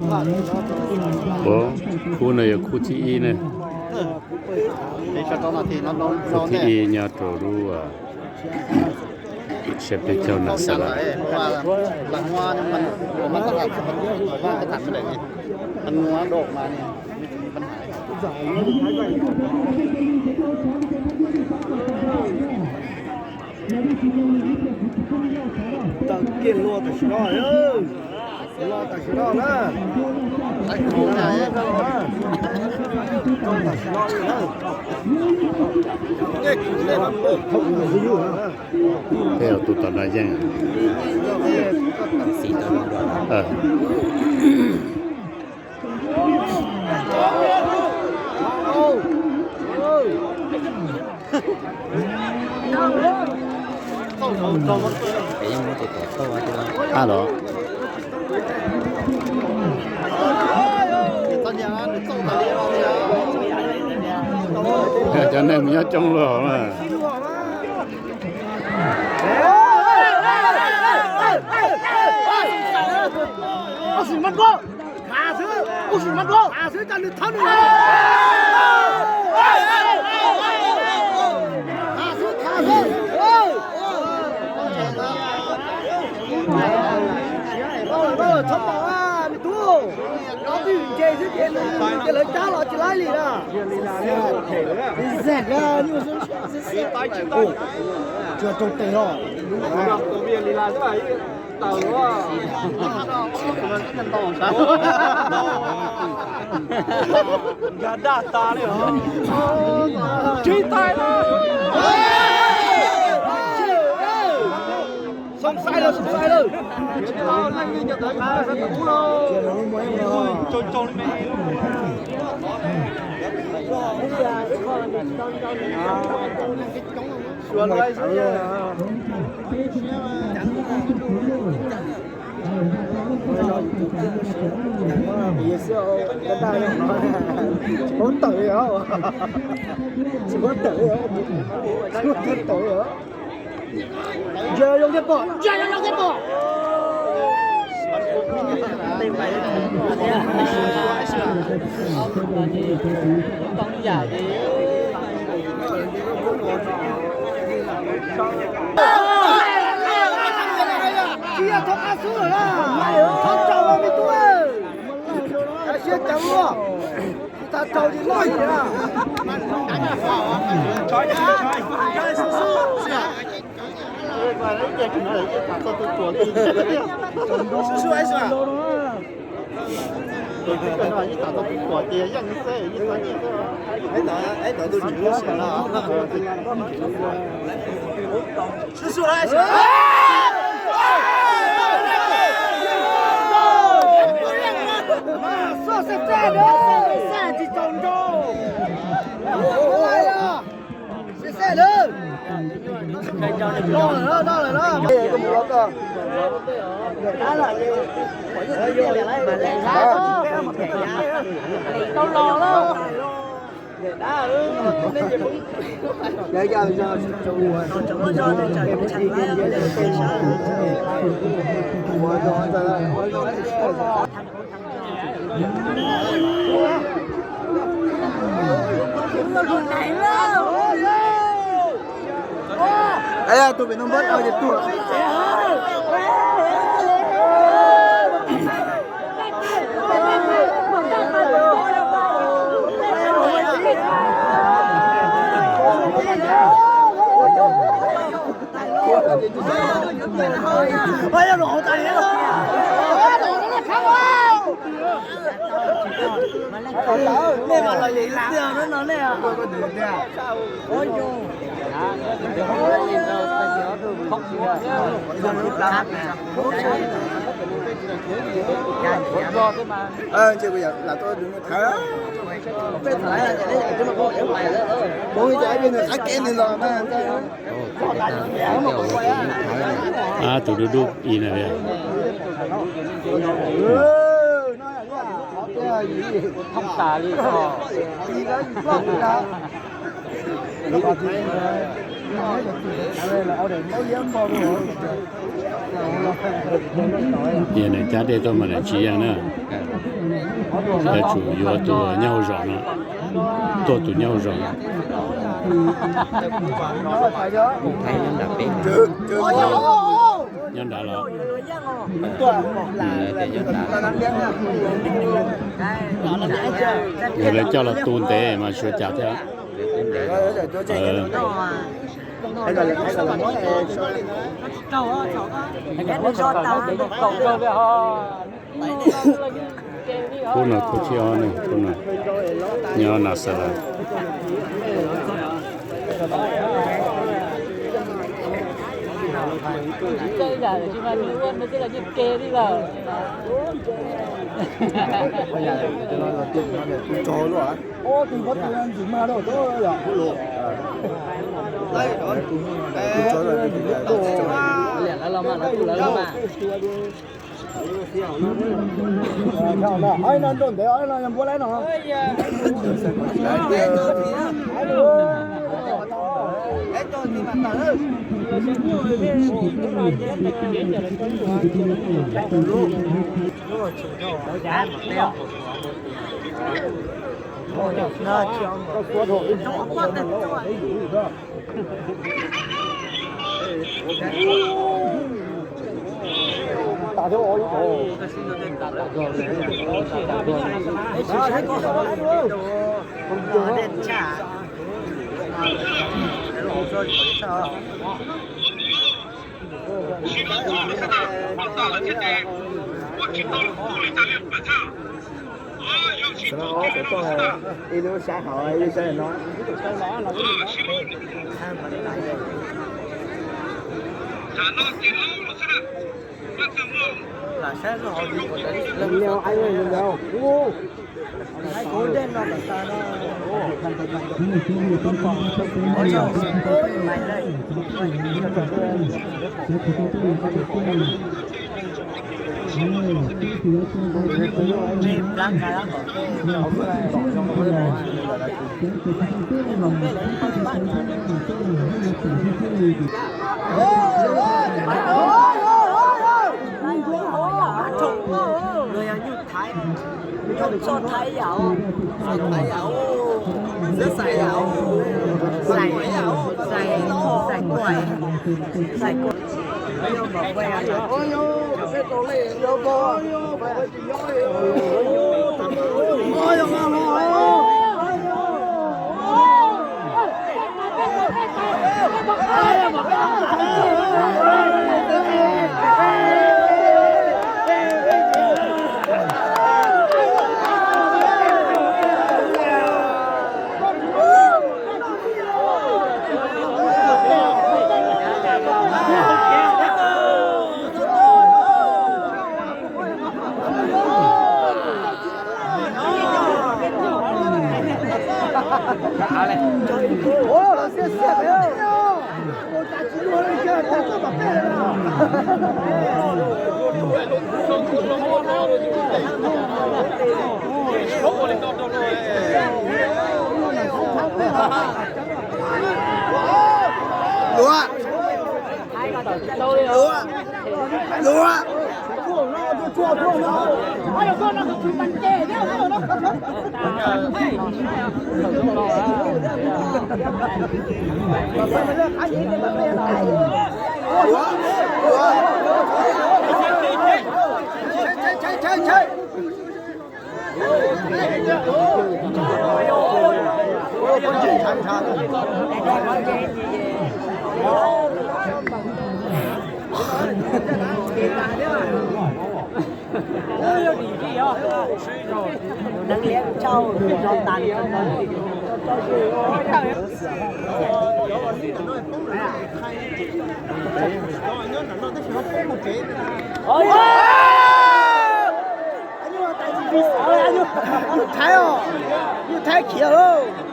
Ua, khub no yog khub thib ib ne. Khub thib ib nyob rau lub siab peb caug na xav lawm. Tawm kiag hlo tam sim no, hlo tam sim no na. Tam sim no li na. Tej tus tom no yeej. A los, cov neeg mus nyob coob luaj hauv na. Tsis tau tes os. Nkag daj tas li os. Tsis tas os. Xoo xai lawm, xoo xai lawm. Xyuas lawm xwb. Tsis paub tawm li os. Tsis paub tawm li os. Tsis paub tawm li os. Ntsia zoo thiab pom, ntsia zoo thiab pom. Tsis yog thov qab xub lawm na, thov tsaug me tub, siab ceev luaj, tsis tas tsaug tsis loj li na. Tus pem no npab tau ces tuag. Tus dub dub i na. Yog nws cab dej tuaj mas nws tsis yeej na. Yuav tsum yuav tus nyob hauv zos no, tuaj tus nyob hauv zos no. Nyob nrad los. Yog lawv coj los tu ntev mas suav cas thiab. Khub no khub thib ob ne, khub no nyob Nas Xas Las. Ib lub sab hauv ib lub sab no. Luav! Luav! Luav! Yus thaiv os, yus thaiv khiav lauj.